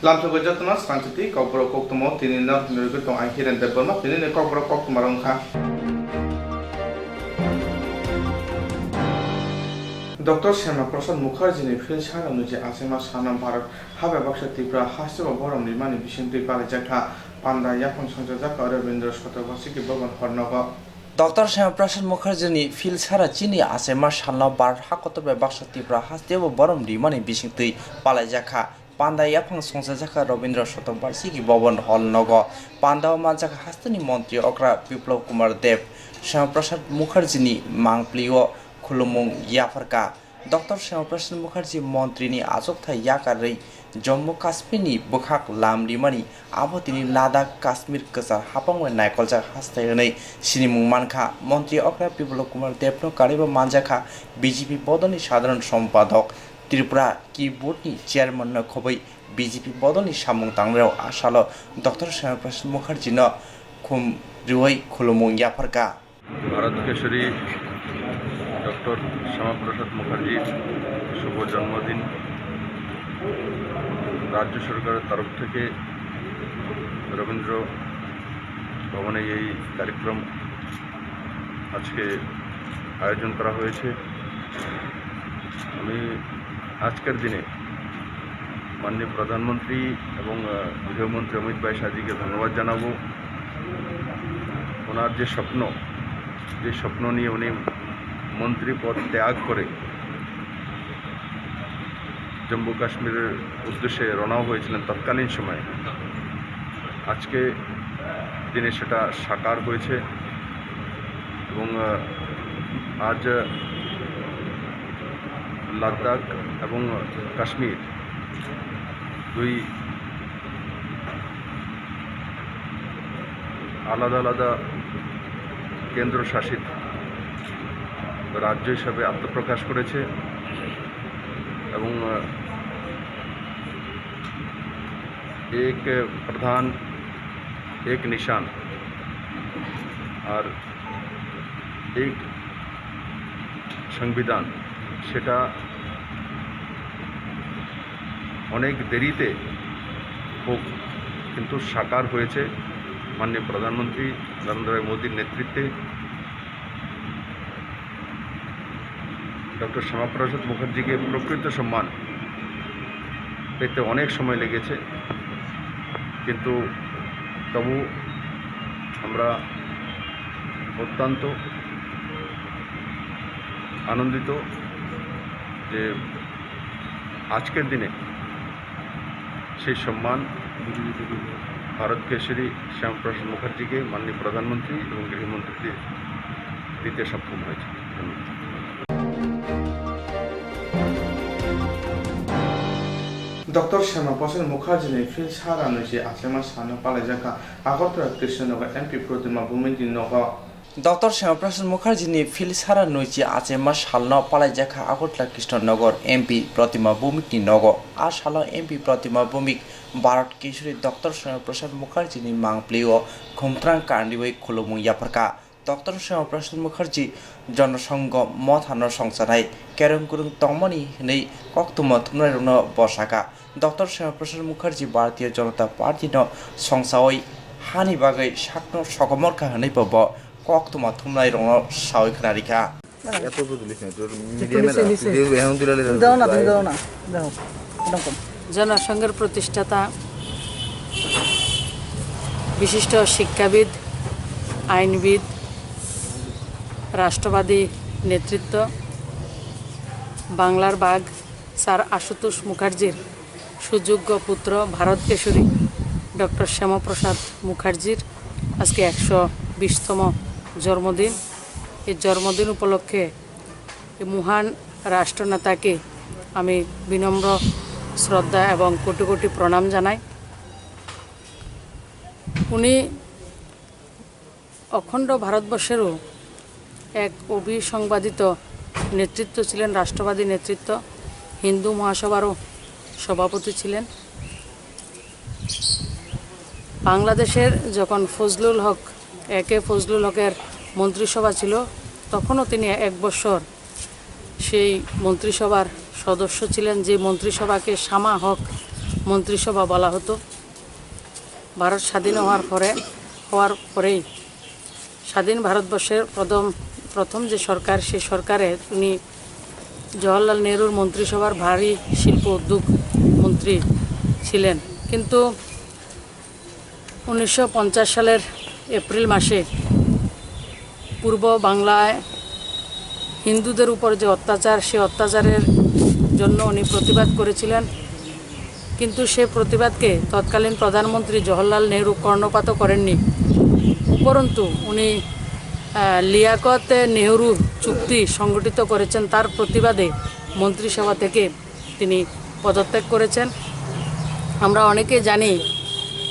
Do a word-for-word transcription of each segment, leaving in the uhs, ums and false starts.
Lamsogwi jotono swkangchiti kokborok koktwma tini no hinwi tong ang Hiren Debbarma, tini ni kokborok koktwma rok wngkha. Doctor Shyama Prasad Mukherjee ni phil sara nwichi achaima sano Bharat ha bai baksa Tripura haste o borom rimani bisingtwi palaijak kha. Panda yaphang songchajak kha Rabindra Shatabwarshiki Bhavan hor nogo. Doctor Shyama Prasad Mukherjee ni phil sara chini achaima sano Bharat ha kotor bai baksa Tripura haste o borom rimani bisingtwi palaijak kha. Panda yaphang songchajak kha Rabindra Shatabwarshiki Bhavan hol nogo. Panda o manjak kha hasteni montri okra Biplab Kumar Deb, Shyama Prasad Mukherjee ni mangpli o khulumung yapharkha. Doctor Shyama Prasad Mukherjee montri ni achukthai yakarwi Jammu Kashmir ni bwkhak lam rimani, abo tini Ladakh Kashmir kwchar haphang bai naikoljak hastai hwnwi sinimung mankha. Montri okra Biplab Kumar Deb no karwibo manjakha B J P bodol ni sadharan sompadok. Tripura Keyboard ni chairman no khobwi B J P bodol ni samung tangnai rok a salo Doctor Shyama Prasad Mukherjee no khum rwui khulumung yapharkha. Bharat Keshari Doctor Shyama Prasad Mukherjee শুভ জন্মদিন। রাজ্য সরকারের তরফ থেকে রবীন্দ্র ভবনে এই কার্যক্রম আজকে আয়োজন করা হয়েছে। আমি আজকের দিনে মাননীয় প্রধানমন্ত্রী এবং, আহ, গৃহমন্ত্রী অমিত ভাই শাহজিকে ধন্যবাদ জানাবো। ওনার যে স্বপ্ন, যে স্বপ্ন নিয়ে উনি মন্ত্রী পদ ত্যাগ করে জম্মু কাশ্মীরের উদ্দেশ্যে রওনাও হয়েছিলেন তৎকালীন সময়ে, আজকে দিনে সেটা সাকার হয়েছে এবং, আহ, আজ লাদাখ এবং কাশ্মীর দুই আলাদা আলাদা কেন্দ্রশাসিত রাজ্য হিসাবে আত্মপ্রকাশ করেছে এবং, আহ, এক প্রধান এক নিশান আর এক সংবিধান, সেটা অনেক দেরিতে হোক, কিন্তু সাকার হয়েছে মাননীয় প্রধানমন্ত্রী নরেন্দ্র ভাই মোদীর নেতৃত্বে। ডক্টর শ্যামাপ্রসাদ মুখার্জিকে প্রকৃত সম্মান পেতে অনেক সময় লেগেছে, কিন্তু তবু আমরা অত্যন্ত আনন্দিত যে আজকের দিনে সেই সম্মান ভারত কেশরী শ্যামাপ্রসাদ মুখার্জিকে মাননীয় প্রধানমন্ত্রী এবং গৃহমন্ত্রীকে দিতে সক্ষম হয়েছে। ধন্যবাদ। Doctor Shyama Prasad Mukherjee ni phil sara nwichi achaima sano palaijakha Agartala Krishnanagar M P Pratima Bhumik ni nogo. Doctor Shyama Prasad Mukherjee ni phil sara nwichi achaima salno palaijakha Agartala Krishnanagar M P Pratima Bhumik ni nogo. A salo M P Pratima Bhumik Bharat Keshari Doctor Shyama Prasad Mukherjee ni mangpli o khumtrang kanriwi khulumung yapharkha. Doctor Shyama Prasad Mukherjee Jonosongho mothano songchanai kereng kurung tongmani hwnwi koktwma thumnairokno bosakha. Doctor Shyama Prasad Mukherjee Bharatiya Janata Party no songchawi hani bagwi sakno sokomorkha hwnwi bo koktwma thumnairokno sawi khwnarikha. এত তো তুলিস না, তোর একটু মিডিয়ামে নিচে, রাখ। নিচে। তুই এখন তুলে নিলে দাও না, তুমি দাও না, দাও। এরকম। জনসংঘের প্রতিষ্ঠাতা, বিশিষ্ট শিক্ষাবিদ, আইনবিদ, রাষ্ট্রবাদী নেতৃত্ব, বাংলার বাঘ স্যার আশুতোষ মুখার্জির সুযোগ্য পুত্র ভারত কেশরী ডক্টর শ্যামাপ্রসাদ মুখার্জির আজকে একশো বিশতম জন্মদিন। এই জন্মদিন উপলক্ষে এই মহান রাষ্ট্রনেতাকে আমি বিনম্র শ্রদ্ধা এবং কোটি কোটি প্রণাম জানাই। উনি অখণ্ড ভারতবর্ষেরও এক অবিসংবাদিত নেতৃত্ব ছিলেন, রাষ্ট্রবাদী নেতৃত্ব, হিন্দু মহাসভারও সভাপতি ছিলেন। বাংলাদেশের যখন ফজলুল হক, এ কে ফজলুল হকের মন্ত্রিসভা ছিল, তখনও তিনি এক বছর সেই মন্ত্রিসভার সদস্য ছিলেন, যে মন্ত্রিসভাকে শামা হক মন্ত্রিসভা বলা হতো। ভারত স্বাধীন হওয়ার পরে, হওয়ার পরেই স্বাধীন ভারতবর্ষের প্রথম, প্রথম যে সরকার, সে সরকারে উনি জওহরলাল নেহরুর মন্ত্রিসভার ভারী শিল্প উদ্যোগ মন্ত্রী ছিলেন। কিন্তু উনিশশো পঞ্চাশ সালের এপ্রিল মাসে পূর্ব বাংলায় হিন্দুদের উপর যে অত্যাচার, সে অত্যাচারের জন্য উনি প্রতিবাদ করেছিলেন। কিন্তু সে প্রতিবাদকে তৎকালীন প্রধানমন্ত্রী জওহরলাল নেহরু কর্ণপাতও করেননি। উপরন্তু উনি, আহ, লিয়াকত নেহরু চুক্তি সংগঠিত করেছেন, তার প্রতিবাদে মন্ত্রিসভা থেকে তিনি পদত্যাগ করেছেন। আমরা অনেকে জানি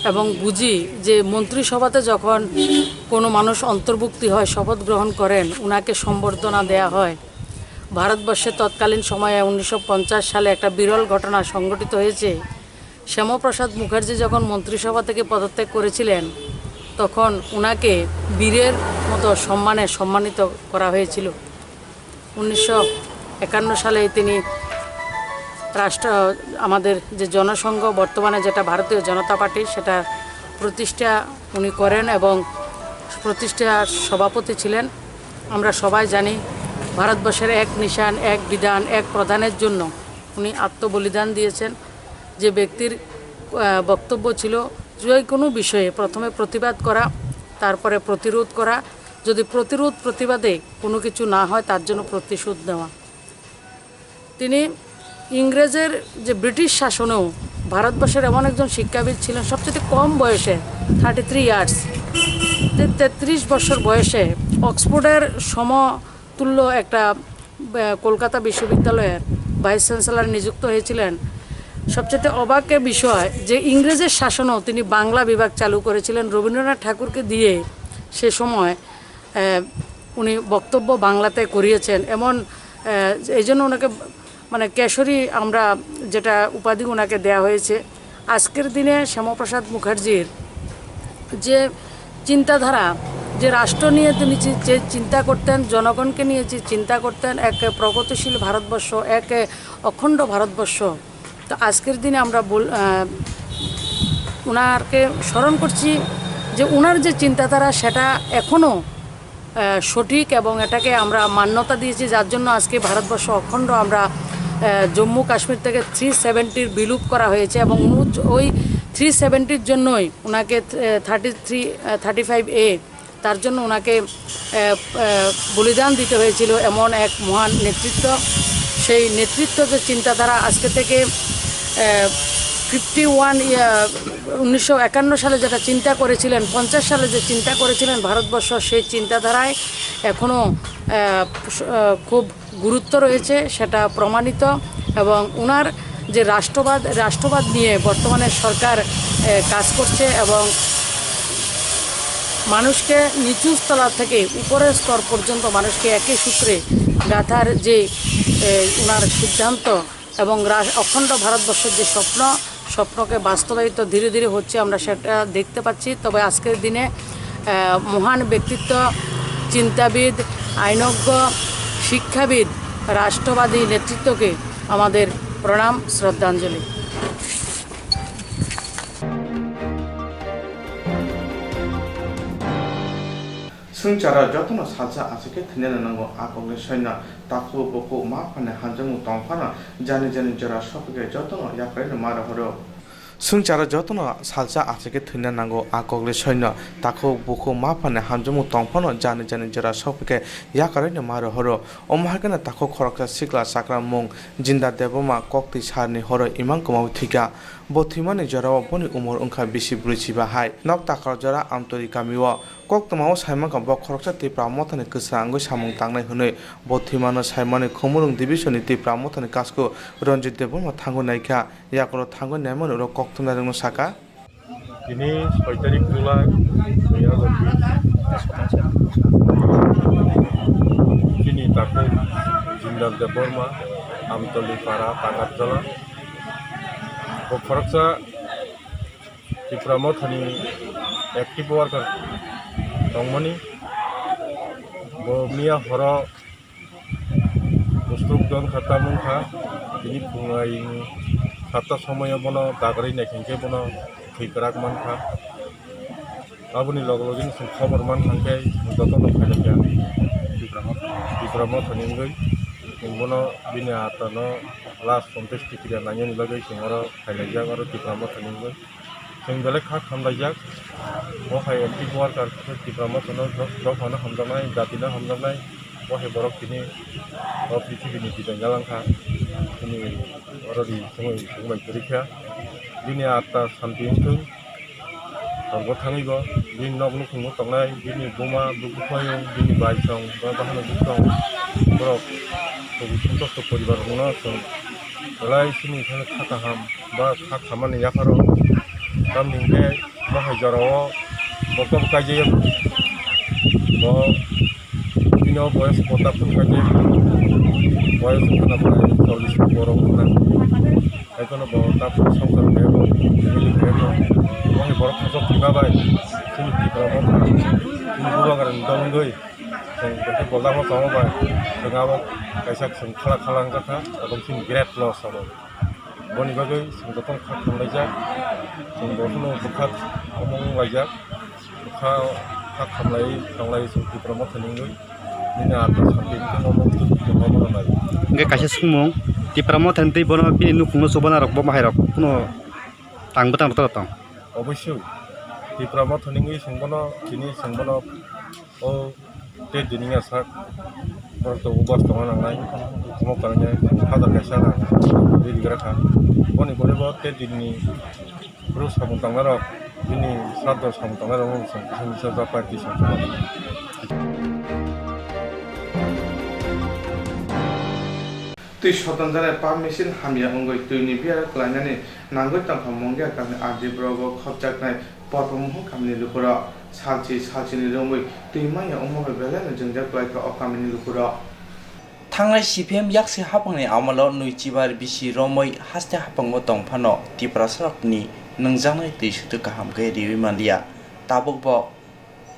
এবং বুঝি যে মন্ত্রিসভাতে যখন কোনো মানুষ অন্তর্ভুক্তি হয়, শপথ গ্রহণ করেন, উনাকে সম্বর্ধনা দেয়া হয়। ভারতবর্ষে তৎকালীন সময়ে উনিশশো পঞ্চাশ সালে একটা বিরল ঘটনা সংঘটিত হয়েছে। শ্যামাপ্রসাদ মুখার্জি যখন মন্ত্রিসভা থেকে পদত্যাগ করেছিলেন, তখন উনাকে বীরের মতো সম্মানে সম্মানিত করা হয়েছিল। উনিশশো একান্ন সালে তিনি রাষ্ট্র, আমাদের যে জনসংঘ, বর্তমানে যেটা ভারতীয় জনতা পার্টি, সেটা প্রতিষ্ঠা উনি করেন এবং প্রতিষ্ঠার সভাপতি ছিলেন। আমরা সবাই জানি, ভারতবর্ষের এক নিশান, এক বিধান, এক প্রধানের জন্য উনি আত্মবলিদান দিয়েছেন। যে ব্যক্তির, আহ, বক্তব্য ছিল যে কোনো বিষয়ে প্রথমে প্রতিবাদ করা, তারপরে প্রতিরোধ করা, যদি প্রতিরোধ প্রতিবাদে কোনো কিছু না হয়, তার জন্য প্রতিশোধ নেওয়া। তিনি ইংরেজের যে ব্রিটিশ শাসনেও ভারতবর্ষের এমন একজন শিক্ষাবিদ ছিলেন, সবচেয়ে কম বয়সে, থার্টি থ্রি ইয়ার্স, তেত্রিশ বছর বয়সে অক্সফোর্ডের সমতুল্য একটা, আহ, কলকাতা বিশ্ববিদ্যালয়ের ভাইস চ্যান্সেলর নিযুক্ত হয়েছিলেন। সবচেয়ে অবাকের বিষয় যে ইংরেজের শাসনেও তিনি বাংলা বিভাগ চালু করেছিলেন রবীন্দ্রনাথ ঠাকুরকে দিয়ে। সে সময়, আহ, উনি বক্তব্য বাংলাতে করিয়েছেন। এমন, আহ, এই জন্য ওনাকে, মানে, কেশরী, আমরা যেটা উপাধি ওনাকে দেয়া হয়েছে। আজকের দিনে শ্যামাপ্রসাদ মুখার্জির যে চিন্তাধারা, যে রাষ্ট্র নিয়ে তিনি চি-, যে চিন্তা করতেন, জনগণকে নিয়ে যে চিন্তা করতেন, এক প্রগতিশীল ভারতবর্ষ, এক অখণ্ড ভারতবর্ষ। তো আজকের দিনে আমরা বল-, আহ, ওনাকে স্মরণ করছি যে ওনার যে চিন্তাধারা, সেটা এখনও, আহ, সঠিক এবং এটাকে আমরা মান্যতা দিয়েছি, যার জন্য আজকে ভারতবর্ষ অখণ্ড। আমরা, আহ, জম্মু কাশ্মীর থেকে থ্রি সেভেন্টির বিলুপ করা হয়েছে এবং উনি ওই থ্রি সেভেন্টির জন্যই ওনাকে, আহ, থার্টি থ্রি, আহ, থার্টি ফাইভ এ, তার জন্য ওনাকে, আহ, আহ, বলিদান দিতে হয়েছিল। এমন এক মহান নেতৃত্ব, সেই নেতৃত্ব যে চিন্তাধারা আজকে থেকে, আহ, ফিফটি ওয়ান ইয়া-, উনিশশো একান্ন সালে যেটা চিন্তা করেছিলেন, পঞ্চাশ সালে যে চিন্তা করেছিলেন ভারতবর্ষ, সেই চিন্তাধারায় এখনও, আহ, স-, আহ, খুব গুরুত্ব রয়েছে, সেটা প্রমাণিত। এবং ওনার যে রাষ্ট্রবাদ, রাষ্ট্রবাদ নিয়ে বর্তমানে সরকার, আহ, কাজ করছে এবং মানুষকে নিচু তলা থেকে উপরের স্তর পর্যন্ত মানুষকে একই সূত্রে গাঁথার যে, আহ, ওনার সিদ্ধান্ত, এবং রা-, অখণ্ড ভারতবর্ষের যে স্বপ্ন, স্বপ্নকে বাস্তবায়িত ধীরে ধীরে হচ্ছে, আমরা সেটা দেখতে পাচ্ছি। তবে আজকের দিনে, আহ, মহান ব্যক্তিত্ব, চিন্তাবিদ, আইনজ্ঞ, শিক্ষাবিদ, রাষ্ট্রবাদী নেতৃত্বকে আমাদের প্রণাম, শ্রদ্ধাঞ্জলি। Swngcharo jotono salsa achai khe thwinani nango, a kokni soino takhuk bukhuk ma phani hamjakmung tong phano jani jani jora sophi khe jotono yakarino ma rohoro. Swngcharo jotono salsa achai khe thwina nango, a kokni soino takhuk bukhuk ma phani hamjakmung tong phano jani jani jora sophi khe yakarino ma rohoro. Omo hai kheno takhuk khoroksa sikla chakra mung Jinda Debbarma koktwi sarni horo imang kwmawi thwikha. Bo thwimani jorao boni umor wngkha bisi brwi chiba hai. Nok Takhar jora Amtoli kamio. Koktwmao saimankha bo khoroksa Tipra Mothani kwchwrangwi samung tangnai hwnwi. Bo thwimano saimani Khumulwng Division-ni Tipra Mothani kasku Ranjit Debbarma thangwi naikha. Yakuro thangwi naimani oro koktwmnairokno sakha. Tini soi tarik July dui hazar bisi. Chini takhuk Jindal Debbarma, Amtoli Para, Takarjala. Bo khoroksa Tipra Mothani active worker tongmani. Bo miya horo bustrok don kha, tamung kha, bini phungai Hapta somoyo bono dagarwi naikhe bono thwi kwrak mankha. Aboni loge loge chwng khobor mankha khe jotono phailaikha Tipra Motha, Tipra Mothani wngwi. Chwng bono bini atano last ponchash tikri nainani bagwi chwng oro phailaijak, oro Tipra Mothani wngwi. Chwng belai kha khamlaijak. Bo hai active worker khe Tipra Mothano dok-, dophano hamjaknai, jatino hamjaknai. Bo hai borok tini o prithibini bidai nalangkha. Chini oro ri chwngwi chwngbai kwrwi kha. Bini atma santi wngthung. Sorgo thangwi bo bini nok nukhungo tongnai, bini buma, buphaiyung, bini baisong, ba bahano bwsong, borok kosto poribar rokno chwng belai chini kha kaham ba kha khamani yapharo. Tamni hwnkhe bo hai jorao bo kok kaijak bo. Bini o boyos bo ta phuru kha khe, boyos wngkha na prai chollish borok wngkha. Haikheno bo ta phuru swngchar khe bo, family khe bo. Bo hai borok thajak thwima bai, chini Tipra Motha, chini Bubagrani dol wngwi, chwng bo khe boldar bo tongma bai, chwng abo kaisa chwng khala khala wngjakha, abo chini great loss abo. Boni bagwi chwng jotono kha khamlaijak, chwng bo phano bwkha omo wnglaijak. Kha, kha khamlai, khamlai chwng Tipra Mothani wngwi. Nini atma santi wngkhe omo wngkhe Tipra Mothani nai. Hwnkhe kaisa swngmung, Tipra Mothani twi bono bini nukhungno chubana rok bo bahai rok kuno tang bwtang rok tong? Oboisoi. Tipra Mothani wngwi chwng bono, tini chwng bono o tei dini wngya sak borok to ubas tongna nangnai, omo kainwi hajar kaisa rang rwi rwgrakha. Boni boni bo tei dini Bwrwi samung tangnai rok, bini sraddho samung tangnai rok wng chwng kisa misa japai twi samung tangnai. Twi sotonjare pump machine hamya wngwi twini biyar klainani nangwi tongkha Mungia kamni R D block o khopjaknai Potmohon kamni lukurok. Salchi salchini romwi twi manya wngma bai belai no jwngjal klaikha o kamini lukurok. Thangnai C P M yaksi haphangni amolo nwi chibar bisi romwi haste haphango tong phano Tiprasarokni nwngjaknai twi sudu kaham khe riwi manliya. Tabukbo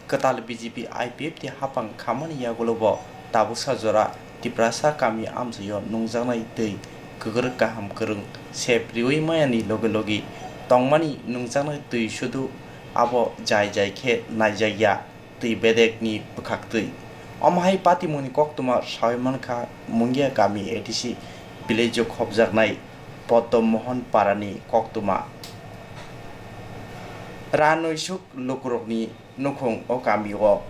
kwtal B J P I P F T haphang khamani yagulobo tabuksa jora Tiprasa kami amchaio nwngjaknai twi kwrwk kaham kwrwng sep riwi mayani logi logi tongmani nwngjaknai twi sudu abo jai jai khe naijakya. Twi bedekni bwkhaktwi. Omo hai patimungni koktwma sawi mankha Mungia kami A D C village o khopjaknai Poddo Mohon Parani koktwma. Ranwisuk lukurokni nukhung o kamio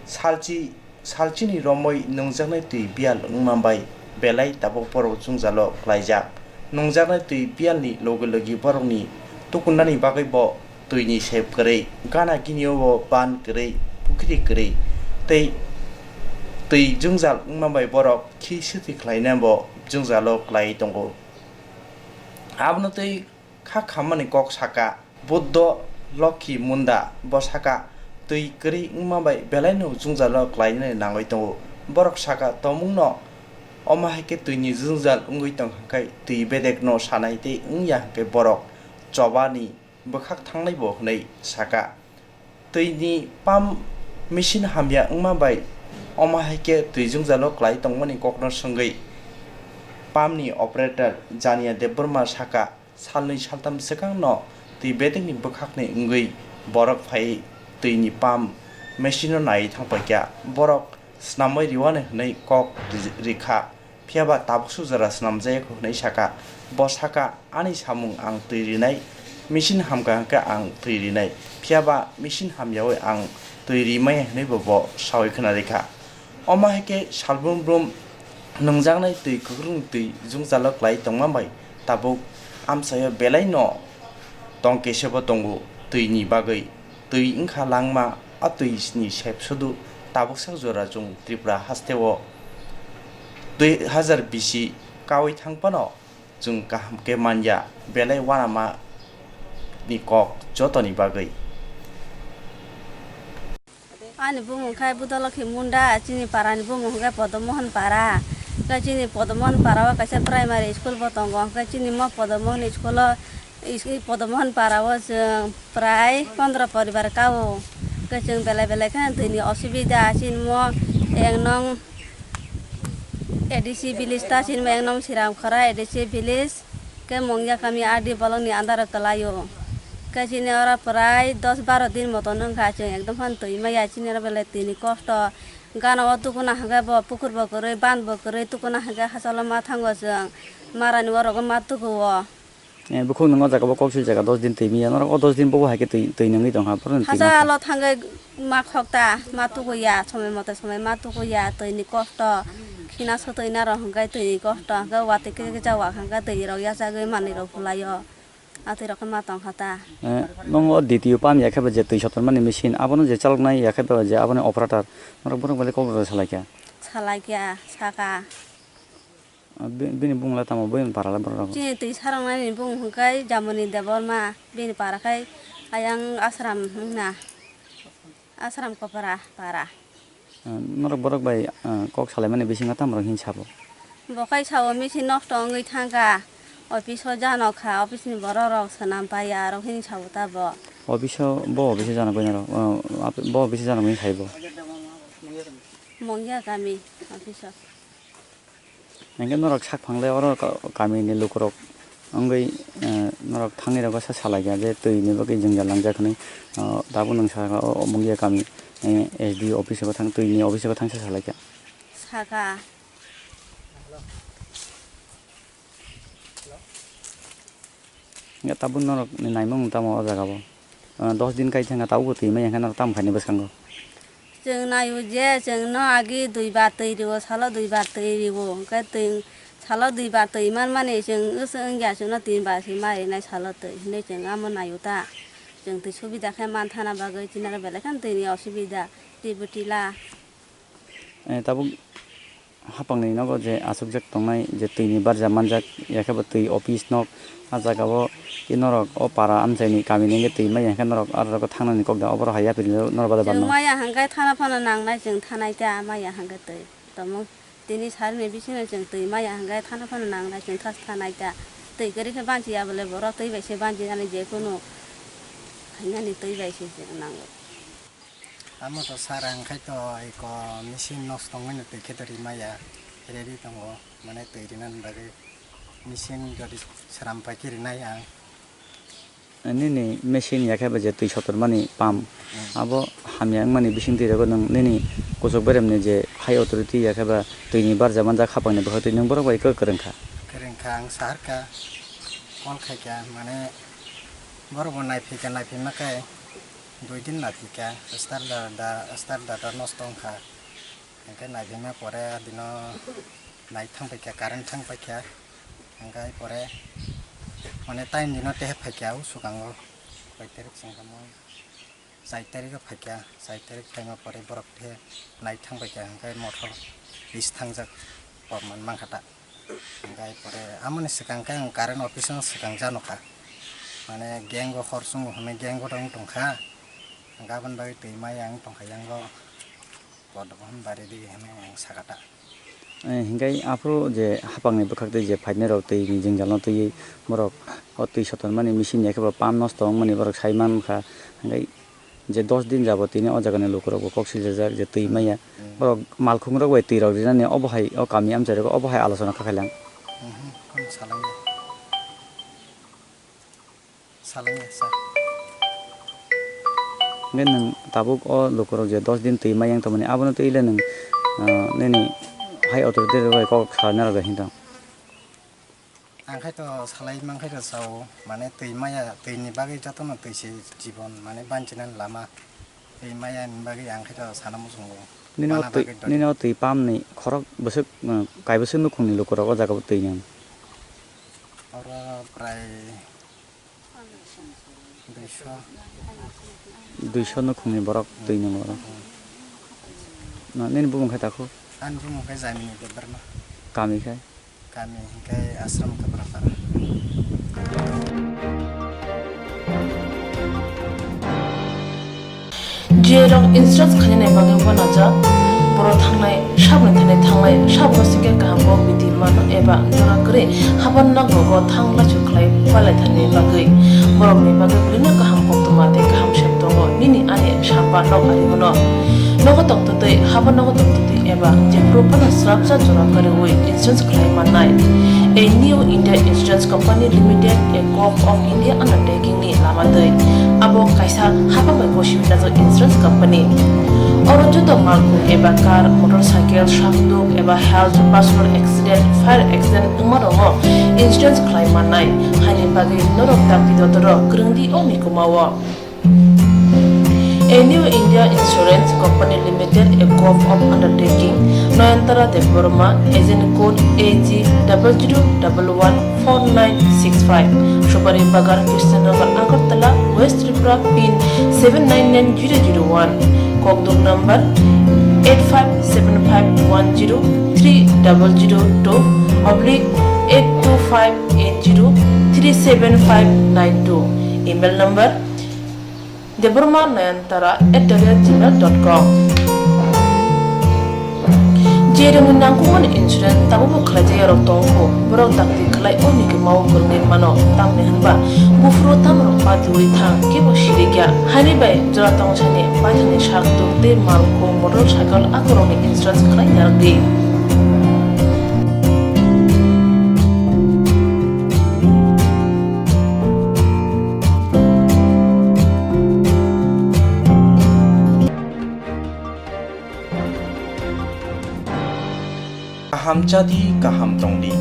salchi, salchini romwi nungjaknai twi biyal wngma bai belai tabuk borok jwngjalo klaijak. Nungjaknai twi biyalni logi logi borokni tukunani bagwi bo twini sep kwrwi, gana gini o bo ban kwrwi, pukhri kwrwi, tei twi jwngjal wngma bai borok khi swtwi khlaina bo jwngjalo klaiwi tongo. Abono twi kha khammani kok saka, Buddho Lokhi Munda bo saka, twi kwrwi wngma bai belaino jwngjalo klainani nangwi tongo. Borok saka, tomungno omo hai khe twini jwngjal wngwi tong kha khe twi bedekno sanai tei wngya hwnkhe borok chobani bwkhak thangnai bo hwnwi saka. Twini pump machine hamya wngma bai omo hai khe twi jwngjalo klai tongmani kokno swngwi pump ni operator Jania Debbarma saka, salnwi saltham swkangno twi bedekni bwkhakni wngwi borok phaiwi twini pump machine no naiwi thangpaikha. Borok snamwi rwani hwnwi kok ri-, rikha. Phiya ba tabuksa jora swnamjakya hwnwi saka. Bo saka, "Ani samung ang twi rinai, machine hamkha hwnkhe ang twi rinai, phiya ba machine hamyaui ang twi rimaya," hwnwi bo, bo saui khna rikha. Omo hai khe salbrum brum nungjaknai twi kwkrwng twi jwngjalo klai tongma bai tabuk amchaio belaino tong kesebo tongo twini bagwi. Twi wngkha langma, a twi ni sep sudu tabuksa jora chwng Tripura hasteo dui hazar bisi kaui thang phano chwng kaham khe manya, belai uanama ni kok jotoni bagwi. Ani bumung khai Budolokhi Munda, chini para ni bumung hwnkhe Podomohon para. Hwnkhe chini Podomohon para o kaisa primary school bo tongo, hwnkhe chini mo Podomohon school o Is-, i Podomohon para o chwng prai pondro poribar kao. Hwnkhe chwng belai belai kheno twi ni osubida, chini mo ek nong A D C village ta, chini mo ek nong Siramkhora A D C village. Khe Mongya kami R D block ni under o kwlaio. Khe chini oro prai dos baro din moto wngkha, chwng ekdom phano twi maya, chini oro belai twi ni kosto. Gana o tukuna hwnkhe bo pukur bo kwrwi, ban bo kwrwi, tukuna hwnkhe hachalo ma thango chwng. Marani orogo ma tukuo. Eh, bukhuk nwng o jaga bo kok sui jaga dos din twi maya, norok o dos din bobo hai khe twi, twi nungwi tongkha, phoro twi ma kha. Hachalo thangwi ma khokta, ma tukuya, somoi mote somoi ma tukuya, twi ni kosto. Khina sotwi na rok hwnkhe twi ni kosto, hwnkhe watwi khe khe jawa hwnkhe twi rok yachagwi manwi rok bwlaio. Atwi rok khe ma tongkha ta. Eh, nwng o D T O pump ya khe ba je twi sotormani machine, abono je chaloknai ya khe ba je aboni operator, norok borok bai kok rw salai kha. Salai kha, saka. Ah, bi-, bini bumung le tamo, bini para le borok rok? Chini twi saroknai ni bumung hwnkhe Jamoni Debbarma, bini para khai ayang Ashram wngna. Ashram Kopara para. Ah, norok borok bai, ah, kok salaimani bisingo tamo rok hin sabo? Bo khai sao machine nosto wngwi thangkha, office o jano kha, office ni borok rok swnam paiya, aro hin sao ta bo. Office o, bo office o jano koi norok, ah, ap-, bo office o jano koi sai bo? Mongya kami office o. Hingke norok sak phang le oro ka-, kami ni lukurok wngwi, eh, norok thangwi rogo sa salai kha je twi ni bagwi jwngjal langjak hinwi, ah, tabuk nwng sakha o, o Mungia kami, eh, S D O office o thang, twi ni office o thang sa salai kha. Sakha. Hingke tabuk norok ni naimung tamo o jaga o? Ah, dos din kai thangkha tabuk bo twi maya hingke norok tamo khaini bwskango? Chwng naio je chwng no agi duibar twi rio, salo duibar twi rio, hingke twi salo duibar twi manmani chwng wngya chwngno tin bar se ma rinai salo twi hinwi chwng amo naio ta. Chwng twi subida khe manthana bagwi chini aro belai kheno twi ni osubida, twi bwtwi la. Eh, tabuk hapang ni nogo je achukjak tongnai je twi ni barja manjak, ya khe bo twi office nok, ah jaga o norok o para amchai ni kami ni wngwi twi maya hingke norok aro rogo thangnani kok da, obo rok hai yapri norok bada chwng barno. Maya hingke thana phano nangnai, chwng thanai ta maya hingke twi. Tamo tini sal ni bisingo chwng twi maya hingke thana phano nangnai, chwng thas thanai ta. Twi kwrwi khe banchi ya bole borok twi bai se banchi nani je kunu khainani twi bai se chwng nango. Amo to sir, ang khai to eko machine nosto wngmani twi khe to rimaya, ready tongo, mane twi rinani bagwi machine jodi sram pai khe rinai ang. Nini machine ya khe ba je twi sotormani pump, hmm, abo hamya wngmani bising twi rogo nwng nini kuchuk beremni je high authority ya khe ba twi ni barja manjak hapang ni bwkhak twi nwng borok bai khe kwrwng kha? Kwrwng kha, ang sahar kha, call khai kha, mane borok bo nai phai kha, nai phai ma khe dui din nai phai kha, starter da, starter da nosto wng kha. Hingke nai phai ma pore dino light thang pai kha, current thang pai kha. Hingke pore mane time dino tehe phai kha o swkango, koi tarik song kha mo. Chai tarik o phai kha, chai tarik phaima pore borok khe nai thang bai kha, hingke motor bis thangjak, kok man mankha ta. Hingke pore amoni swkang khe ang current office no swkang jano kha, mane gang o hor chwngo hwnwi gang o tong tong kha, hingke aboni bagwi twi maya wng tong kha yang o, kodo hwn bari di hwnwi ang sakha ta. Eh, hingke aphuru je hapangni bwkhak twi je phainai rok twi ni jwngjal no twiwi borok o twi sotonmani machine ya khe bo pump nosto wngmani borok sai mankha, hingke je dos din jabot tini o jaga ni lukurok bo kok siljajak je twi maya, hmm, borok malkhung rok bai twi rok rinani obo hai o kami amchai rok obo hai alochona kha khailak. Mhm, kono salangya. Salangya, sir. Hingke nwng tabuk o lukurok je dos din twi ma yang tongmani, abono twi le nwng, ah, nini high authority rok bai kok salna rok hinwi tong? Ang khai to salai mang khai to sao, mane twi maya, twi ni bagwi jotono twi se jibon, mane banchina lama, twi maya ni bagwi ang khai to sana muchungo. Nini o twi, nini o twi pump ni khorok bwswk, ah, kai bwswk nukhung ni lukurok o jaga o twi nang? Oro prai Duiso. Duiso nukhungni borok twi nung oro. Na, nini bumung khai takhuk? Ani bumung khai Jamini Debbarma. Kami khai? Kami hingkhai Ashram Kaprapara. Jerok insurance khainani bagwi uanajak, borok thangnai saboni thani thangnai sabo singkhe kaham kok bidi mano eba jora kwrwi haban nogo bo thang laisu khlai pailaithani bagwi. Borokni bagwi belino kaham koktwma tei kaham sep tongo, nini ani samba nok ari bono. Nogo tongtwtwi, habo nogo tongtwtwi eba jephuru phano srapsa jora kwrwi insurance khlai mannai. A New India Insurance Company Limited, a Govt of India undertaking ni lama twi. Abo kaisa hapang bai bosi najak insurance company. Oro joto malkhung eba car, motorcycle, sakduk eba health, personal accident, fire accident wngma rokno insurance khlai mannai. Haini bagwi norok dakti dotoro kwrwngdi o mikuma o. A New India Insurance Company Limited, a Govt of undertaking, Nayantara Debbarma, agent code A G double zero double one four nine six five, Subari Bagar, Krishnanagar, Agartala, West Tripura, pin seven nine nine zero zero one, kokduk number eight five seven five one zero three double zero two oblique eight two five eight zero three seven five nine two, email number Debbarma Nayantara at the rate gmail dot com. Jerokni nangkukmani insurance tabukbo khlaijak yarok tongkho, borok dakti khlai o mikuma o kwrwngwi mano, tamni hwnba buphuru tamrok patiwi thang kebo sirikya, haini bai jora tongthani paithakni sak tuk tei malkhung motor cycle akorokni insurance khlai narwkdi. Kaham chadi, kaham tongdi.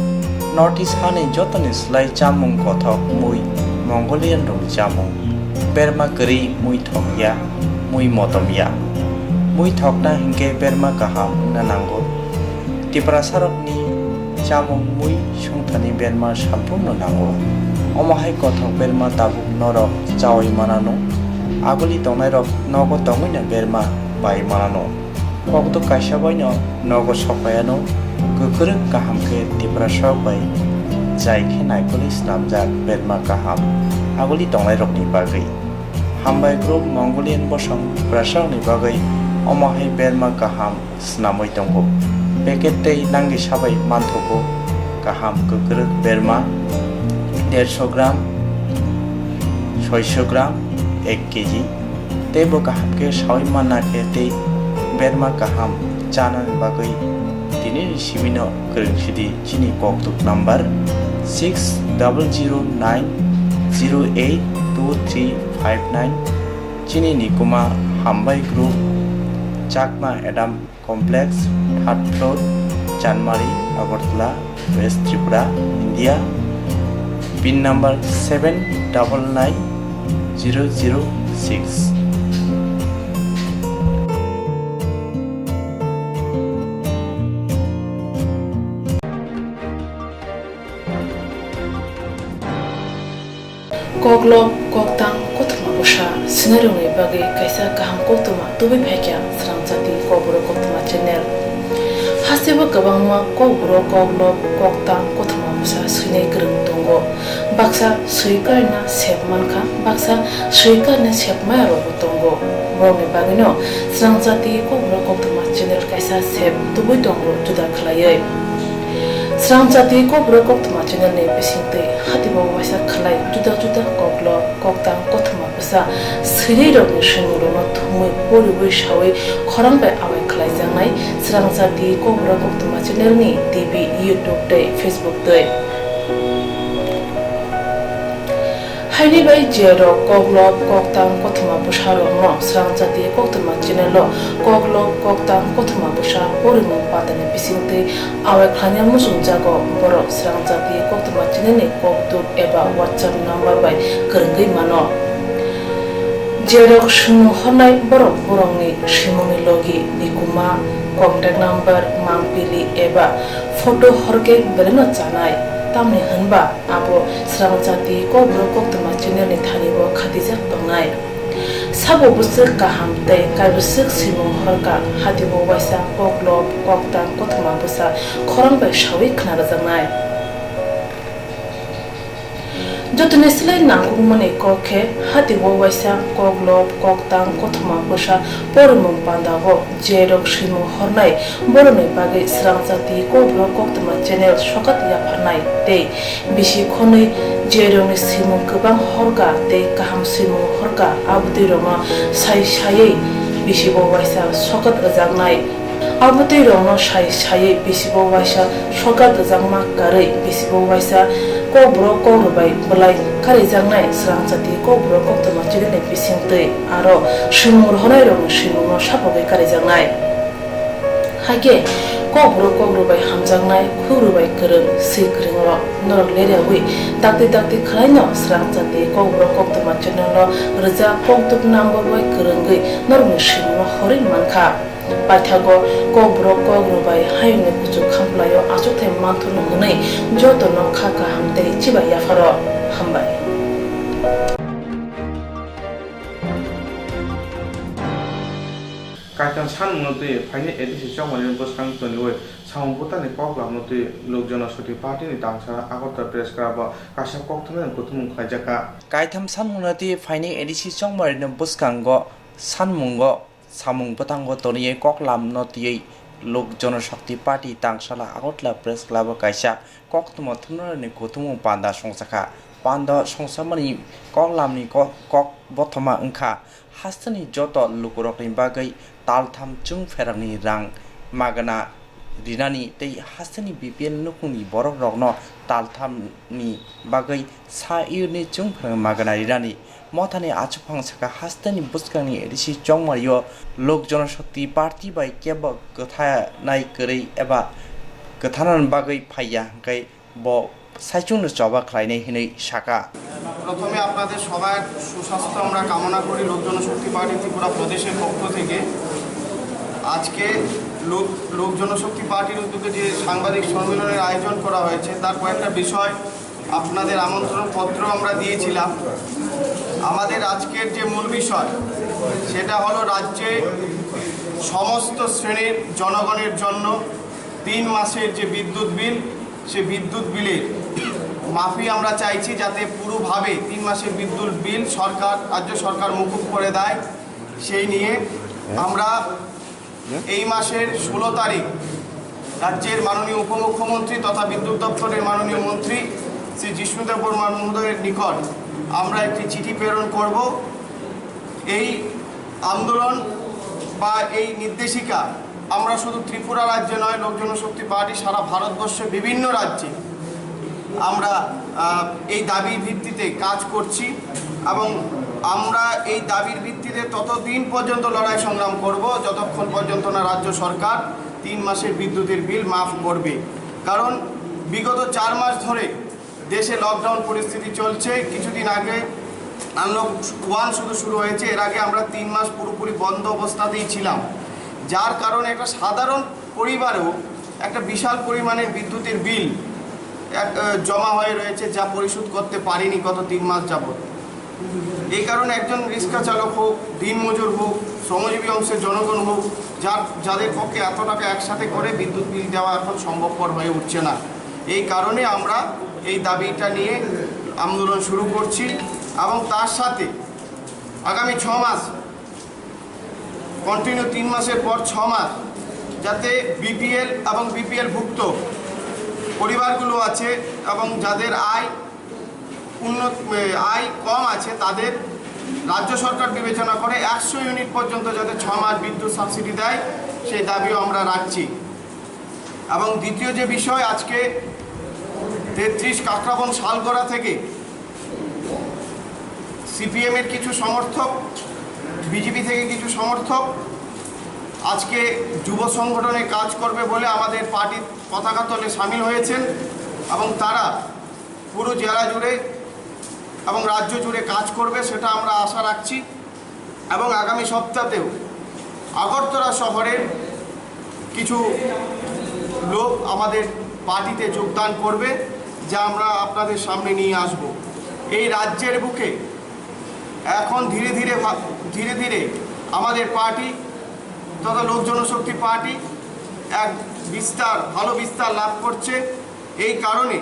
North East hani jotoni slai chamung kothok mui Mongolian rokni chamung. Berma kwrwi mui thokya, mui motomya. Mui thokna hinkhe berma kaham wngna nango. Tiprasarokni chamung mui sungthani berma samphurno nango. Omo hai kothok berma tabuk norok chaui manano. Aguli tongnairok nogo tongwino berma bai manano. Kokduk kaisa baino nogo sokpaiano. Kwkrwng kaham khe Tiprasarok bai jai khe naikolwi snamjak berma kaham aguli tongnairokni bagwi. Hambai group Mongolian bosong Tiprasarokni bagwi omo hai berma kaham snamwi tongo. Packet tei nangni sabai manthogo kaham kwkrwk berma dersho gram, soisho gram, ek kg. Tei bo kaham khe saui manna khe tei berma kaham chanani bagwi tinini simino kwrwng sidi chini kokduk number six double zero nine zero eight two three five nine. Chini nikuma Hambai Group, Chakma Adam Complex, third floor, Chanmari, Agartala, West Tripura, India. Pin number seven double nine zero zero six. Koklop, koktang, kothoma bwsa swinairokni bagwi kaisa kaham koktwma tubui phaikha Srangchati Kokborok Koktwma channel. Hasteo kwbangma kokborok, koklop, koktang, kothoma bwsa swinai kwrwng tongo. Baksa swi karina sep mankha, baksa swi karina sep maya rokbo tongo. Borokni bagwino Srangchati Kokborok Koktwma channel kaisa sep tubui tongo juda khlaiwi. Srangchati Kokborok Koktwma channel ni bisingtwi hatibo waisa khlai juda juda koklop, koktang, kothoma bwsa swinai rokni swimungrokno thumwi poriwi sawi khorang bai awai khlaijaknai Srangchati Kokborok Koktwma channel ni T V, YouTube tei Facebook twi. Haini bai je rok koklop, koktang, kothoma bwsa rokno Srangchati Koktwma channel o koklop, koktang, kothoma bwsa porimung pandani bisingtwi awai khlaina muchungjago, borok Srangchati Koktwma channel ni kokduk eba WhatsApp number bai kwrwngwi mano. Je rok swimung hornai borok borokni swimungni logi, nikuma, contact number, mangpili eba photo horkhe belaino chanai, tamni hwnba abo Srangchati Kokborok Koktwma channel ni thani bo khatijak tongnai. Sabo bwswk kaham tei kaibwswk swimung horka, hatibo waisa koklop, koktang, kothoma bwsa khorang bai sawi khna rwjaknai. Jotoni slai nangkukmani kok khe, hatibo waisa koklop, koktang, kothoma bwsa porimung pandao je rok swimung hornai, borokni bagwi Srangchati Kokborok Koktwma channel sokat yapharnai tei bisi khonwi je rokni swimung kwbang horka tei kaham swimung horka, abotwi rokno sai saiwi Bisibo waisa sokat rwjaknai. Abotwi rokno sai saiwi bisibo waisa sokat rwjakma karwi bisibo waisa kokborok kokrwbai bwlai karijaknai swrangchati kokborok koktwma chirwini bisingtwi aro swimung rohonairokni swimungno sapogwi karijaknai. Hakhe kokborok kokrwbai hamjaknai, khukrwbai kwrwng, swi kwrwngrok norok leriawi dakti dakti khwlaino swrangchati kokborok koktwma channel-o rwjak kokduk number bai kwrwngwi norokni swimungno horwi mankha. Paithago kokborok kokrwbai hayungni kuchuk khamplaio achukthai manthurno hwnwi jotono kha kaham tei chibai yapharo hambai. Kaitam sanmungno twi phainai A D C chongmani bwskang toniwi samung bwtangni kok lamno twi Lok Jana Shakti Party ni tangsa Agartala Press Club o kaisa koktwmani kuthumung khlaijakha. Kaitham sanmungno twi phainai A D C chongmarino bwskango sanmungo samung bwtango toniwi kok lamno twiwi Lok Jana Shakti Party tangsala Agartala Press Club o kaisa koktwma thumnani kuthumung panda songjakha. Panda songsamani kok lamni kok, kok bothoma wngkha hasteni joto lukurokni bagwi taltham chwngpherangni rang magana rinani tei hasteni B P L nukhungni borokrokno talthamni bagwi sa unit chwngpherang magana rinani. Mothani achuphang saka hasteni bwskangni A D C chongmario Lok Jana Shakti Party bai kebo kwthanai kwrwi eba kwthanani bagwi phaiya hwnkhe bo saichungno choba khlainai hwnwi saka. প্রথমে আপনাদের সবার সুস্বাস্থ্য আমরা কামনা করি লোক জনশক্তি পার্টি ত্রিপুরা প্রদেশের পক্ষ থেকে। আজকে লোক লোক জনশক্তি পার্টির উদ্যোগে যে সাংবাদিক সম্মেলনের আয়োজন করা হয়েছে, তার কয়েকটা বিষয় আপনাদের আমন্ত্রণ পত্র আমরা দিয়েছিলাম। আমাদের আজকের যে মূল বিষয়, সেটা হলো রাজ্যে সমস্ত শ্রেণীর জনগণের জন্য তিন মাসের যে বিদ্যুৎ বিল, সে বিদ্যুৎ বিলের মাফি আমরা চাইছি, যাতে পুরোভাবে তিন মাসের বিদ্যুৎ বিল সরকার, রাজ্য সরকার মুকুব করে দেয়। সেই নিয়ে আমরা এই মাসের ষোলো তারিখ রাজ্যের মাননীয় উপমুখ্যমন্ত্রী তথা বিদ্যুৎ দপ্তরের মাননীয় মন্ত্রী শ্রী জিষ্ণুদেব বর্মা মহোদয়ের নিকট আমরা একটি চিঠি প্রেরণ করব। এই আন্দোলন বা এই নির্দেশিকা আমরা শুধু ত্রিপুরা রাজ্যে নয়, লোক জনশক্তি পার্টি সারা ভারতবর্ষে বিভিন্ন রাজ্যে আমরা, আহ, এই দাবির ভিত্তিতে কাজ করছি এবং আমরা এই দাবির ভিত্তিতে ততদিন পর্যন্ত লড়াই সংগ্রাম করব, যতক্ষণ পর্যন্ত না রাজ্য সরকার তিন মাসের বিদ্যুতের বিল মাফ করবে। কারণ বিগত চার মাস ধরে দেশে লকডাউন পরিস্থিতি চলছে। কিছুদিন আগে আনলক ওয়ান শুধু শুরু হয়েছে, এর আগে আমরা তিন মাস পুরোপুরি বন্ধ অবস্থাতেই ছিলাম, যার কারণে একটা সাধারণ পরিবারেও একটা বিশাল পরিমাণের বিদ্যুতের বিল এক, আহ, জমা হয়ে রয়েছে, যা পরিশোধ করতে পারিনি গত তিন মাস যাবত। এই কারণে একজন রিক্সা চালক হোক, দিনমজুর হোক, শ্রমজীবী অংশের জনগণ হোক, যার যাদের পক্ষে এত টাকা একসাথে করে বিদ্যুৎ বিল দেওয়া এখন সম্ভবপর হয়ে উঠছে না। এই কারণে আমরা এই দাবিটা নিয়ে আন্দোলন শুরু করছি এবং তার সাথে আগামী ছ মাস, কন্টিনিউ তিন মাসের পর ছ মাস, যাতে বিপিএল এবং বিপিএল ভুক্ত পরিবারগুলো আছে এবং যাদের আয় উন্নত, এ, আয় কম আছে, তাদের রাজ্য সরকার বিবেচনা করে একশো ইউনিট পর্যন্ত যাতে ছ মাস বিদ্যুৎ সাবসিডি দেয়, সেই দাবিও আমরা রাখছি। এবং দ্বিতীয় যে বিষয়, আজকে তেত্রিশ কাকরাবন শালগড়া থেকে সিপিএম এর কিছু সমর্থক, বিজেপি থেকে কিছু সমর্থক আজকে যুব সংগঠনে কাজ করবে বলে আমাদের পার্টির পতাকা তলে সামিল হয়েছেন এবং তারা পুরো জেলা জুড়ে এবং রাজ্য জুড়ে কাজ করবে, সেটা আমরা আশা রাখছি। এবং আগামী সপ্তাহতেও আগরতলা শহরের কিছু লোক আমাদের পার্টিতে যোগদান করবে, যা আমরা আপনাদের সামনে নিয়ে আসব। এই রাজ্যের বুকে এখন ধীরে ধীরে ভা-, ধীরে ধীরে আমাদের পার্টি তথা লোক জনশক্তি পার্টি এক বিস্তার, ভালো বিস্তার লাভ করছে। এই কারণে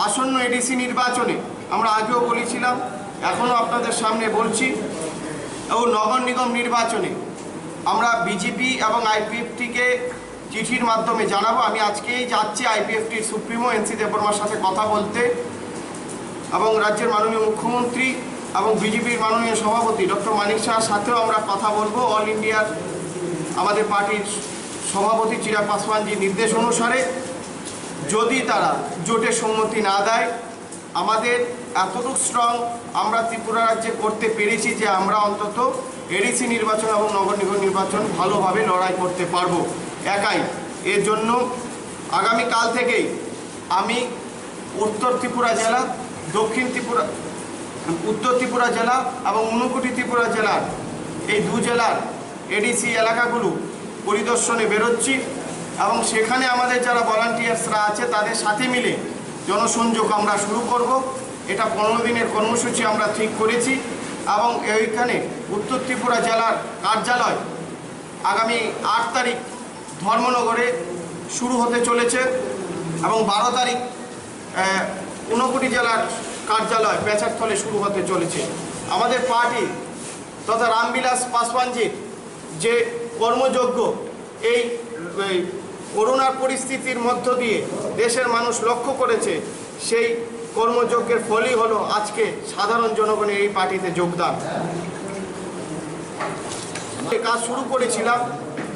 আসন্ন এডিসি নির্বাচনে আমরা আগেও বলেছিলাম, এখনও আপনাদের সামনে বলছি, এবং নগর নিগম নির্বাচনে আমরা বিজেপি এবং আইপিএফটিকে চিঠির মাধ্যমে জানাবো। আমি আজকেই যাচ্ছি আইপিএফটির সুপ্রিমো এনসি দেববর্মার সাথে কথা বলতে এবং রাজ্যের মাননীয় মুখ্যমন্ত্রী এবং বিজেপির মাননীয় সভাপতি ডক্টর মানিক সাহার সাথেও আমরা কথা বলবো। অল ইন্ডিয়ার আমাদের পার্টির সভাপতি চিরাগ পাসওয়ানজির নির্দেশ অনুসারে যদি তারা জোটে সম্মতি না দেয়, আমাদের এতটুকু স্ট্রং আমরা ত্রিপুরা রাজ্যে করতে পেরেছি যে আমরা অন্তত এডিসি নির্বাচন এবং নগর নিগম নির্বাচন ভালোভাবে লড়াই করতে পারবো একাই। এর জন্য আগামীকাল থেকেই আমি উত্তর ত্রিপুরা জেলা, দক্ষিণ ত্রিপুরা, উত্তর ত্রিপুরা জেলা এবং ঊনকোটি ত্রিপুরা জেলার এই দু জেলার এডিসি এলাকাগুলো পরিদর্শনে বেরোচ্ছি এবং সেখানে আমাদের যারা ভলান্টিয়ার্সরা আছে তাদের সাথে মিলে জনসংযোগ আমরা শুরু করব। এটা পনেরো দিনের কর্মসূচি আমরা ঠিক করেছি এবং এইখানে উত্তর ত্রিপুরা জেলার কার্যালয় আগামী আট তারিখ ধর্মনগরে শুরু হতে চলেছে এবং বারো তারিখ আহ, ঊনকোটি জেলার কার্যালয় পেচারথলে শুরু হতে চলেছে। আমাদের পার্টি তথা রামবিলাস পাসওয়ানজির যে কর্মযজ্ঞ এই, এই করোনার পরিস্থিতির মধ্য দিয়ে দেশের মানুষ লক্ষ্য করেছে, সেই কর্মযজ্ঞের ফলই হলো আজকে সাধারণ জনগণের এই পার্টিতে যোগদান। যে কাজ শুরু করেছিলাম,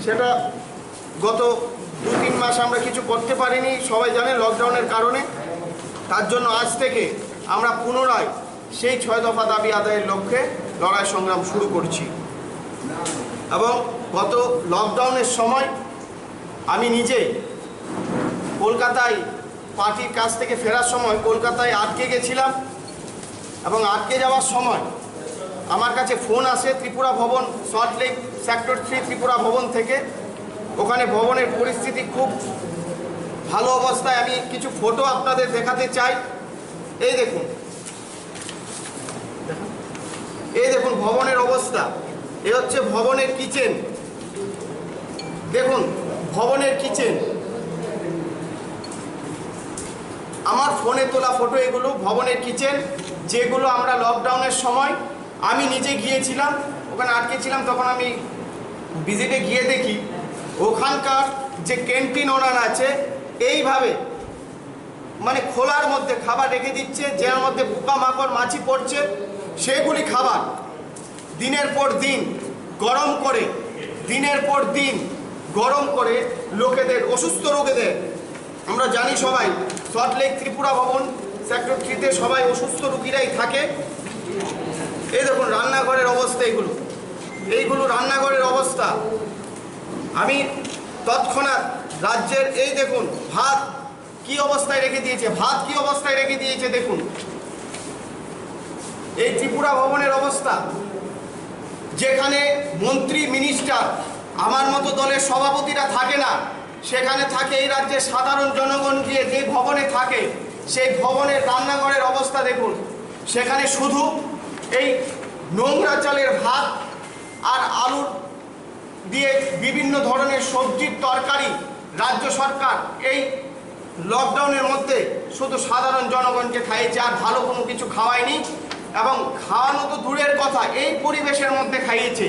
সেটা গত দু তিন মাস আমরা কিছু করতে পারিনি, সবাই জানে লকডাউনের কারণে। তার জন্য আজ থেকে আমরা পুনরায় সেই ছয় দফা দাবি আদায়ের লক্ষ্যে লড়াই সংগ্রাম শুরু করছি। এবং গত লকডাউনের সময় আমি নিজে কলকাতায় পার্টির কাছ থেকে ফেরার সময় কলকাতায় আটকে গেছিলাম এবং আটকে যাওয়ার সময় আমার কাছে ফোন আসে ত্রিপুরা ভবন, salt lake sector three Tripura ভবন থেকে। ওখানে ভবনের পরিস্থিতি খুব ভালো অবস্থায়। আমি কিছু ফটো আপনাদের দেখাতে চাই। এই দেখুন, এই দেখুন ভবনের অবস্থা। এ হচ্ছে ভবনের কিচেন। দেখুন ভবনের কিচেন, আমার ফোনে তোলা ফটো এগুলো, ভবনের কিচেন, যেগুলো আমরা লকডাউনের সময় আমি নিজে গিয়েছিলাম, ওখানে আটকে ছিলাম, তখন আমি ভিজিটে গিয়ে দেখি ওখানকার যে ক্যান্টিন ওনার আছে, এইভাবে মানে খোলার মধ্যে খাবার রেখে দিচ্ছে, যার মধ্যে পোকামাকড় মাছি পড়ছে, সেগুলি খাবার দিনের পর দিন গরম করে, দিনের পর দিন গরম করে লোকেদের, অসুস্থ রোগীদের, আমরা জানি সবাই সল্ট লেক ত্রিপুরা ভবন সেক্টর থ্রিতে সবাই অসুস্থ রুগীরাই থাকে। এই দেখুন রান্নাঘরের অবস্থা, এইগুলো, এইগুলো রান্নাঘরের অবস্থা। আমি তৎক্ষণাৎ রাজ্যের, এই দেখুন ভাত কি অবস্থায় রেখে দিয়েছে, ভাত কি অবস্থায় রেখে দিয়েছে দেখুন। এই ত্রিপুরা ভবনের অবস্থা, যেখানে মন্ত্রী মিনিস্টার, আমার মতো দলের সভাপতিরা থাকে না, সেখানে থাকে এই রাজ্যের সাধারণ জনগণ গিয়ে যে ভবনে থাকে, সেই ভবনের রান্নাঘরের অবস্থা দেখুন। সেখানে শুধু এই নোংরা চালের ভাত আর আলুর দিয়ে বিভিন্ন ধরনের সবজির তরকারি রাজ্য সরকার এই লকডাউনের মধ্যে শুধু সাধারণ জনগণকে খাইয়েছে, আর ভালো কোনো কিছু খাওয়ায়নি। এবং খাওয়ানো তো দূরের কথা, এই পরিবেশের মধ্যে খাইয়েছে।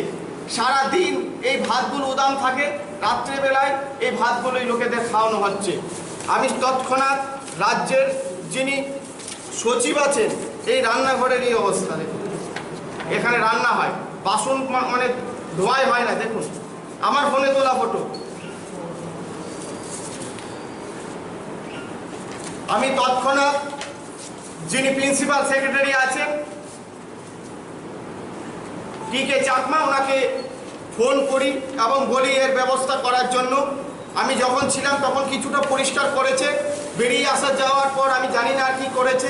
সারা দিন এই ভাতগুলো উদাম থাকে, রাত্রেবেলায় এই ভাতগুলোই লোকেদের খাওয়ানো হচ্ছে। আমি তৎক্ষণাৎ রাজ্যের যিনি সচিব আছেন, এই রান্নাঘরের এই অবস্থা দেখুন, এখানে রান্না হয়, বাসন মা-, মানে ধোয়াই হয় না। দেখুন আমার ফোনে তোলা ফটো। আমি তৎক্ষণাৎ যিনি প্রিন্সিপাল সেক্রেটারি আছেন টি কে চাকমা, ওনাকে ফোন করি এবং বলি এর ব্যবস্থা করার জন্য। আমি যখন ছিলাম তখন কিছুটা পরিষ্কার করেছে, বেরিয়ে আসা যাওয়ার পর আমি জানি না আর কি করেছে।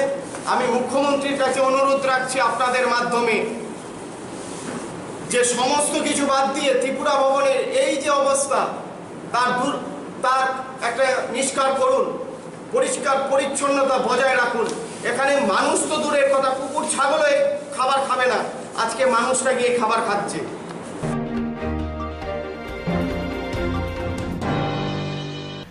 আমি মুখ্যমন্ত্রীর কাছে অনুরোধ রাখছি আপনাদের মাধ্যমে যে সমস্ত কিছু বাদ দিয়ে ত্রিপুরা ভবনের এই যে অবস্থা, তার দূর, তার একটা নিষ্কার করুন, পরিষ্কার পরিচ্ছন্নতা বজায় রাখুন। এখানে মানুষ তো দূরের কথা, কুকুর ছাগলও এই খাবার খাবে না, আজকে মানুষরা গিয়ে খাবার খাচ্ছে।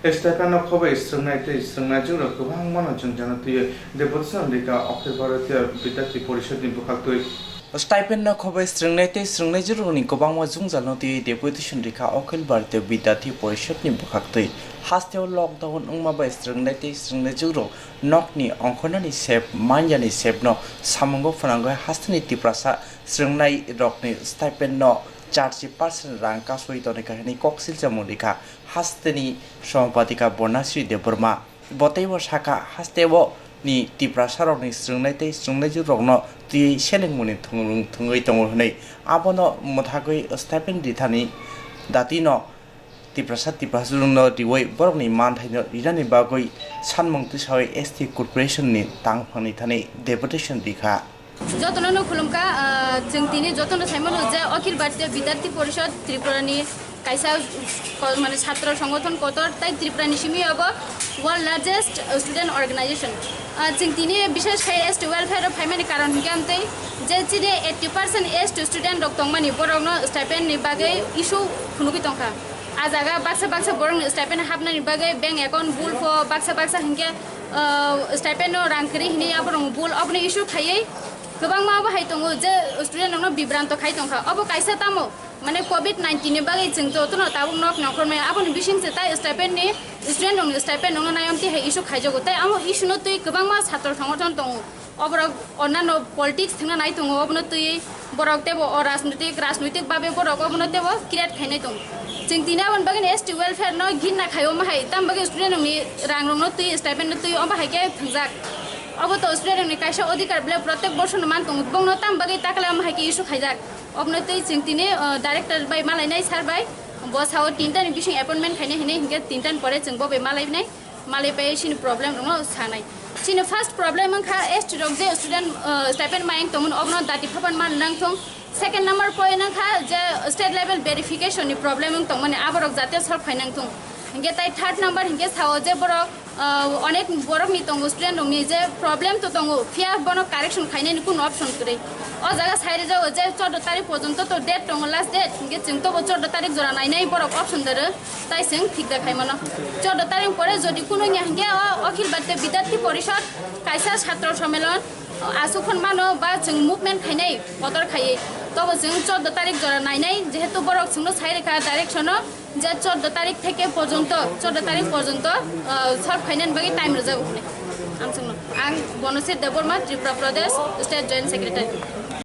Estakan no khobai srwngnai tei srwngnaijwk rok kwbangma no chwng jana twiwi Debbarsa Ambika Akhil Bharatiya Bidyarthi Porishad ni bwkhaktwi. Stipend no khobai srwngnai tei srwngnai jwrwngni kwbangma jwngjalno twiwi deputation rikha Akhil Bharatiya Bidyarthi Porishad ni bwkhaktwi. Hasteo lockdown wngma bai srwngnai tei srwngnai jwrwng nokni ongkhornani sep, manyani sepno samungo phwnangwi hasteni Tiprasa srwngnai rokni stipend no charchi percent rang kasui tonikha hwnwi kok silchamung rikha hasteni Somapadika Bornasri Debbarma. Bo teibo sakha, hasteo ni Tiprasarokni srwngnai tei srwngnai jwrwngno twiwi selengmungni thwng-, thwngwi tongo hwnwi. Abono mwthagwi stipend rithani datino Tiprasa Tiprasarokno riwi borokni manthaino rinani bagwi sanmung twisawi S T Corporation ni tangphangni thani deputation rikha. Jotono no khulumkha, ah, chwng tini jotono saimano je Akhil Bharatiya Bidyarthi Porishad Tripura ni kaisa ko-, mane chhatro songgothon kotor, tai Tripura ni simi abo world largest student organization. Ah, chwng tini bishesh khai S T welfare o phaimani karon hinkhe amtwi je chini eighty percent S T student rok tongmani borokno stipend ni bagwi issue phunugwi tongkha. A jaga baksa baksa borokni stipend hapnani bagwi bank account bul pho baksa baksa hinkhe, ah, stipend no rang kwrwi hinwi aborok bul oboni issue khaiwi kwbangma abo hai tongo je student rokno bibranto khai tongkha. Obo kaisa tamo mane covid nineteen ni bagwi chwng jotono tabuk nok nongkhor maya. Aboni bising se tai stipend ni student rokni stipend rokno nayom twi hai issue khaijago. Tai amo issue no twi kwbangma chhatro songgothon tongo. Oborok onnano politics thwngna nai tongo, obono twi borok teibo o rajnoitik, rajnoitik babe borok obono teibo create khainai tongo. Chwng tini aboni bagwi S T welfare no ginna khai omo hai, tam bagwi student rokni rang rokno twi, stipend no twi omo hai khe thwngjak. Obo to student rokni kaisa odhikar bele protek borsono man tongo, bongno tam bagwi takle omo hai khe issue khaijak. Obono twi chwng tini, uh, director bai malainai sir bai, bo sao tinta ni bising appointment khainai hinwi hinkhe tinta ni pore chwng bo bai malainai. Malai pai chini problem rokno sanai. Chini first problem wngkha S T rok je student, uh, stipend mayang tongmani obono dati phapan man nang thung. Second number point wngkha je state level verification ni problem wng tongmani aborok jate solve khai nang thung. Hinkhe tai third number hinkhe sao je borok, uh, onek borok ni tongo student rok ni je problem to tongo phiya bono correction khainani kunu option kwrwi. O jaga sai rijao je chordo tarik porjonto to date tongo last date hinkhe chwng tobo chordo tarik jora nainai borok option doro. Tai chwng thik da khai mano. Chordo tarik pore jodi kunu wngya hinkhe o Akhil Bharatiya Bidyarthi Porishad kaisa chhatro sommelon aswk hwn mano ba chwng movement khainai kotor khaiwi. Tobo chwng chordo tarik jora nainai jehetu borok chwngno sai rikha direction o je chordo tarik theke porjonto, chordo tarik porjonto, ah, solve khainani bagwi time rwjago hwnwi. Ang chwngno, ang Bonosir Debbarma, Tripura Pradesh State Joint Secretary.